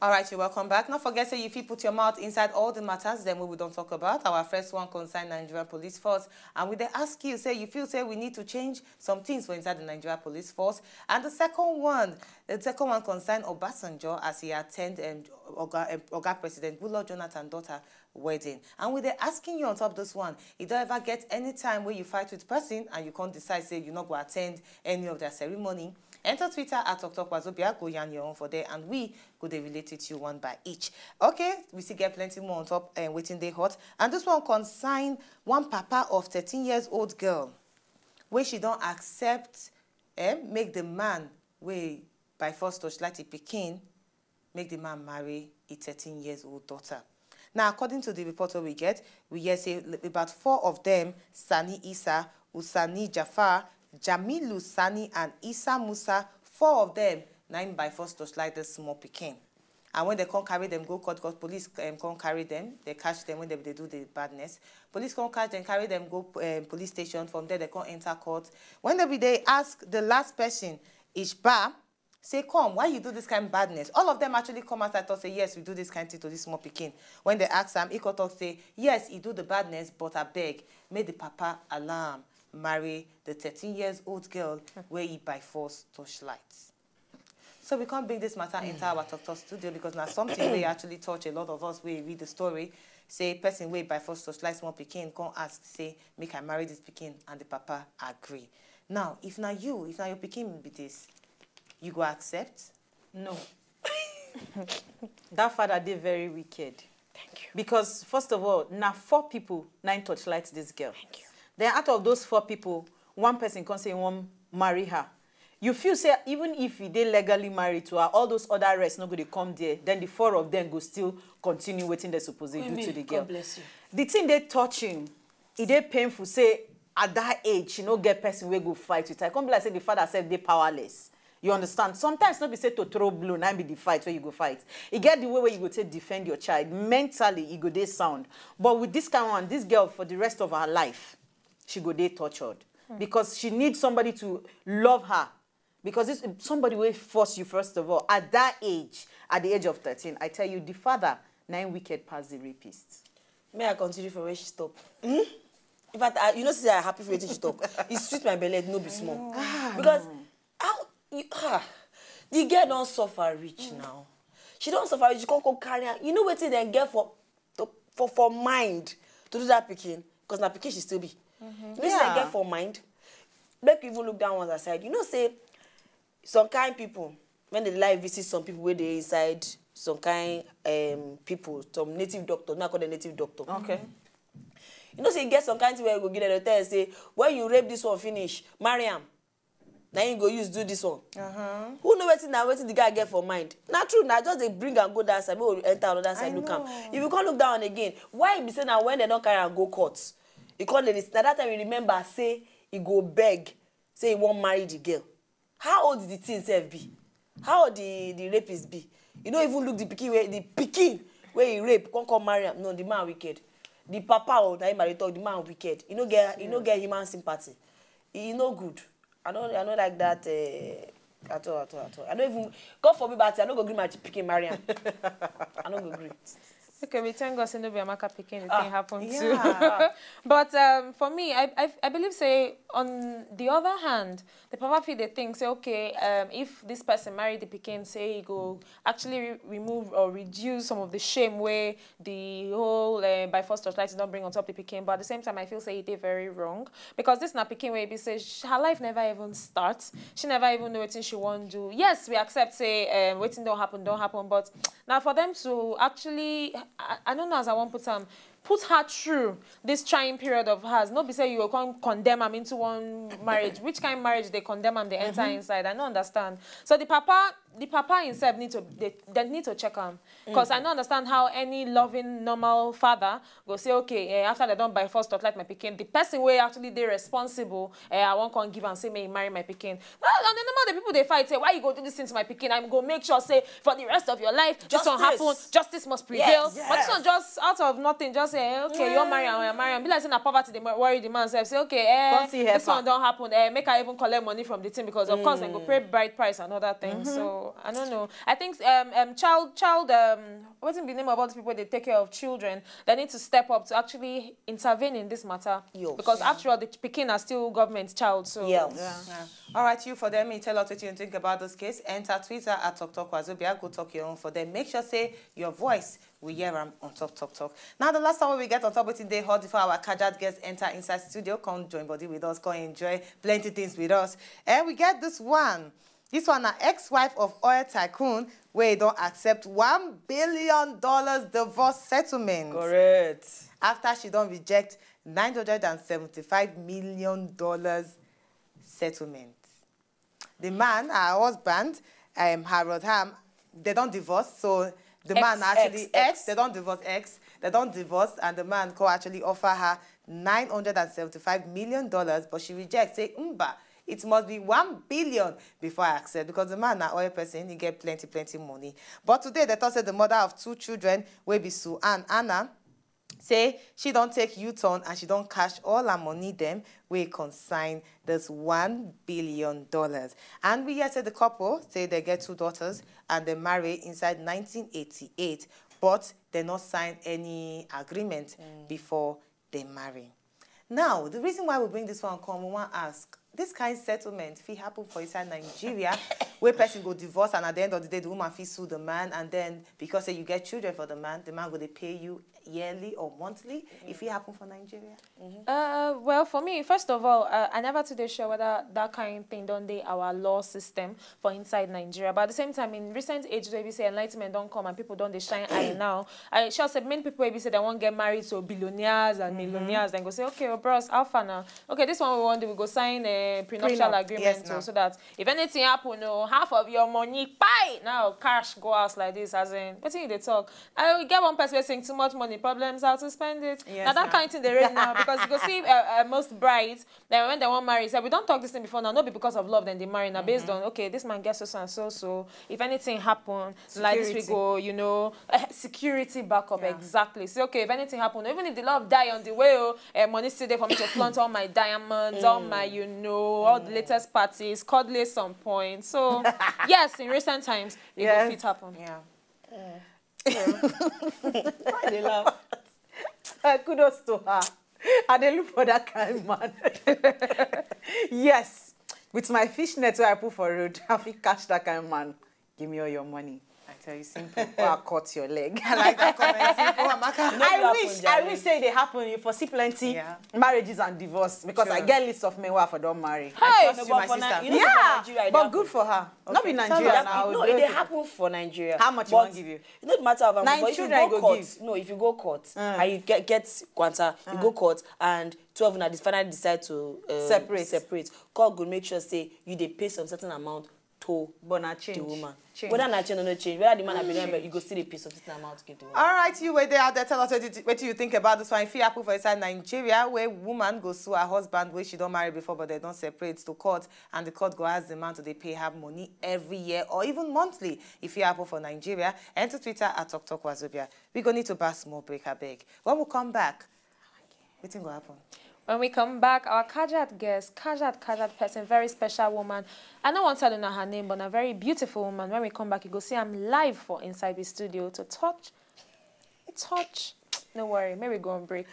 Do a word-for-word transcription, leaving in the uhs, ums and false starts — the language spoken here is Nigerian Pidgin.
All right, you're welcome back. Not forget say you fit put your mouth inside all the matters then we don't talk about. Our first one concern Nigerian police force, and we they ask you say you feel say we need to change some things for inside the Nigerian police force. And the second one, the second one concern Obasanjo as he attend um, Oga, um, Oga President Goodluck Jonathan daughter wedding. And we they asking you on top this one, you don't ever get any time where you fight with person and you can't decide say you not go attend any of their ceremony. Enter Twitter at Tok Tok Wazobia, go yarn your own for there, and we go dey relate it to you one by each. Okay, we still get plenty more on top and waiting they hot. And this one concern one papa of thirteen years old girl, where she don't accept, eh, make the man way by force torchlight a pikin, make the man marry a thirteen years old daughter. Now, according to the report wey we get, we hear say l- about four of them, Sani Isa, Usani Jafar, Jamilu Sani, and Isa Musa, four of them, na im by force torchlight this small pikin. And when they come carry them go court, court police um, come carry them, they catch them when they, they do the badness. Police come catch them, carry them go um, police station. From there, they come enter court. When they be they ask the last person, Ishba, say, "Come, why you do this kind of badness?" All of them actually come outside and say, "Yes, we do this kind of thing to this small pikin." When they ask him, he come talk say, "Yes, he do the badness, but I beg, make the papa allow am marry the thirteen years old girl where he by force torchlight." So we can't bring this matter into our doctor studio because now something we actually touch a lot of us. We read the story, say person way by force torchlight small pikin, come ask, say, "Make I marry this pikin," and the papa agree. Now, if now you, if now your pikin be this, you go accept? No. That father dey very wicked. Thank you. Because first of all, na four people na im torchlight this girl. Thank you. Then out of those four people, one person come say he wan marry her. You feel say even if he dey legally married to her, all those other rest no go dey come there. Then the four of them go still continue wetin they suppose dey do to the girl. God bless you. The thing dey touching, e dey painful say at that age she no get person wey go fight with her. E come be like say the father sef dey powerless. You understand? Sometimes no be say to throw blow na be the fight wey you go fight. E get the way wey you go take defend your child. Mentally, e go dey sound. But with this kind one, this girl for the rest of her life, she go dey tortured because she need somebody to love her. Because this somebody will force you first of all at that age, at the age of thirteen. I tell you, the father na im wicked pass the rapist. May I continue from where she stop? In fact, I, you know, say I happy for wetin she talk. It sweet my belly, no be small. Because how you ah, the girl don suffer reach now. She don suffer reach, you come come carry am. You know wetin dem get for to, for for mind to do that pikin? Because na pikin she still be. You know wetin dem Yeah. get for mind? Make you even look that one aside. You know say some kind people when they like visit some people wey dey inside some kind um, people, some native doctor, now call them native doctor. Okay. You know say e get some kind thing wey go give them, they tell you say when you rape this one finish, marry am. Na you go use do this one. Uh-huh. Who know wetin na wetin the guy get for mind? Na true, na just dey bring am go that side, make we enter another side, I look am. know. If you come look that one again, why e be say na when dem don carry am go court, e come dey, na that time you remember say e go beg, say e wan marry the girl. How old the thing sef be? How old the the rapist be? You no even look the pikin wey the pikin wey he rape come come marry am. No, the man wicked. The papa o, na him I dey talk. The man wicked. He no get he no get human sympathy. E no good. I no I no like that uh, at all, at all, at all. I no even, God forbid, but I no go gree my pikin marry am. I no go gree. Okay, we thank God say no be Amaka pikin the thing happen to. Yeah. But um, for me, I, I I believe say on the other hand, the papa fit dey think say okay, um, if this person marry the pikin, say he go actually re- remove or reduce some of the shame wey the whole uh, by force torchlight don bring on top the pikin. But at the same time, I feel say e dey very wrong because this na pikin wey be say sh- her life never even start. She never even know wetin she wan do. Yes, we accept say um, wetin don happen don happen, but now for them to actually, I, I don't know as I wan put am, put her through this trying period of hers. No be say you go come condemn am into one marriage. Which kind marriage they condemn am, they enter inside? I no understand. So the papa, the papa himself need to, they, they need to check am. Because I no understand how any loving, normal father go say, okay, eh, after they don by force torchlight my pikin, the person wey actually dey responsible, eh, I wan come give am say make he marry my pikin. No, on the normal, the people dey fight say, why you go do this thing to my pikin? I go make sure say for the rest of your life, this one Justice. happen, justice must prevail. Yes. But this one just out of nothing, just Say, okay, you're married and you're married. Be like say na poverty dey worry the man sef. Say, okay, eh, this one don happen. Eh, make I even collect money from the thing because of course dem go pay bride price and other things. So I don't know. I think um um child child um what's the name of all the people they take care of children? They need to step up to actually intervene in this matter. Because after all, the pikin are still government child. So Yeah. All right, you for them, me tell us what you think about this case. Enter Twitter at Talk Talk Wazobia. Go talk your own for them. Make sure say your voice we hear am on Talk Talk Talk. Now the last time we get on top wetin dey hot before our Kajat guests enter inside studio, come join body with us, come enjoy plenty things with us. And we get this one. This one na ex-wife of oil tycoon wey don accept one billion dollars divorce settlement. Correct. After she don reject nine hundred and seventy-five million dollars settlement. The man, her husband, um, Harold Ham, they don't divorce. So the man Ex, actually ex, ex. They don't divorce ex. They don't divorce, and the man co actually offer her nine hundred and seventy-five million dollars, but she rejects. Say, "Mba, it must be one billion before I accept," because the man na oil person, he get plenty plenty money. But today they talk say the mother of two children, wey be Sue and Anna, say she don take U-turn and she don cash all her money dem wey concern this one billion dollars. And we hear say the couple say they get two daughters and they marry inside nineteen eighty-eight, but they not sign any agreement before they marry. Now, the reason why we bring this one come, we want ask, this kind settlement fit happen for inside Nigeria, where person go divorce and at the end of the day, the woman fit sue the man, and then because say you get children for the man, the man go dey pay you yearly or monthly. If it happen for Nigeria, Uh, well, for me, first of all, uh, I never too dey sure whether that kind thing don dey our law system for inside Nigeria. But at the same time, in recent age, wey be say enlightenment don come and people don dey shine eye now. I sure say many people wey be say they wan get married to billionaires and millionaires, then go say, okay, oh, bros, how far now? Okay, this one we wan do, we go sign a prenuptial Prenup, agreement yes, too, ma'am. So that if anything happen, oh, half of your money, pay now, cash go house like this. As in, wetin you dey talk? I get one person wey sing too much money, problems how to spend it. Yes, Now that ma'am. Kind thing dey reign now because you go see uh, uh, most brides, then when they wan marry, say we don talk this thing before now, no be because of love then they marry now based on, okay, this man gets so and so, so if anything happen, like this we Security. Go, you know, eh, security backup, Yeah. Exactly. Say, okay, if anything happen, even if the love die on the way, oh, eh, money still there for me to flaunt all my diamonds, all my, you know, all the latest parties, cuddly some point. So yes, in recent times, it Yes. Go fit happen. Yeah. Why they laugh? Uh, kudos to her. I dey look for that kind man. Yes, with my fishnet wey I put for road, I fit catch that kind man. Give me all your money. I tell you, simple. Or I cut your leg. I like that comment. Simple, Amaka. I Nothing wish, happen, I jare. Wish say they happen. You for see plenty Yeah. Marriages and divorce because I Sure. Get list of men who I for don marry. Hey! Trust you, my for sister. Ni-, you know Yeah, for Nigeria, it but happen. Good for her. Okay. Not be Tell Nigeria us. now. No, It's it dey okay. Happen for Nigeria. How much you But wan give you? It doesn't matter how much, Nine but if you children go go court, give. No, if you go court and you get get kwanta, you go court, and twelve una dey finally decide to uh, Separate. Separate. Court go make sure say you dey pay some certain amount to But na the change. Woman. Change. Whether na change or no change, whether the man na billionaire, you go still dey pay some certain amount give the woman. All right, you were there out there. Tell us what you, what you think about this one. If it happen for inside Nigeria, where woman go sue her husband, where she don't marry before, but they don't separate to court, and the court go ask the man to they pay her money every year or even monthly. If it happen for Nigeria, and to Twitter at Talk Talk Wazobia. We go need to pass more break, I beg. When we come back, wetin go happen? When we come back, our Kajat guest, Kajat, Kajat person, very special woman. I no wan tell una her name, but a very beautiful woman. When we come back, you go see am live for inside the studio to touch, touch. No worry, maybe go on break.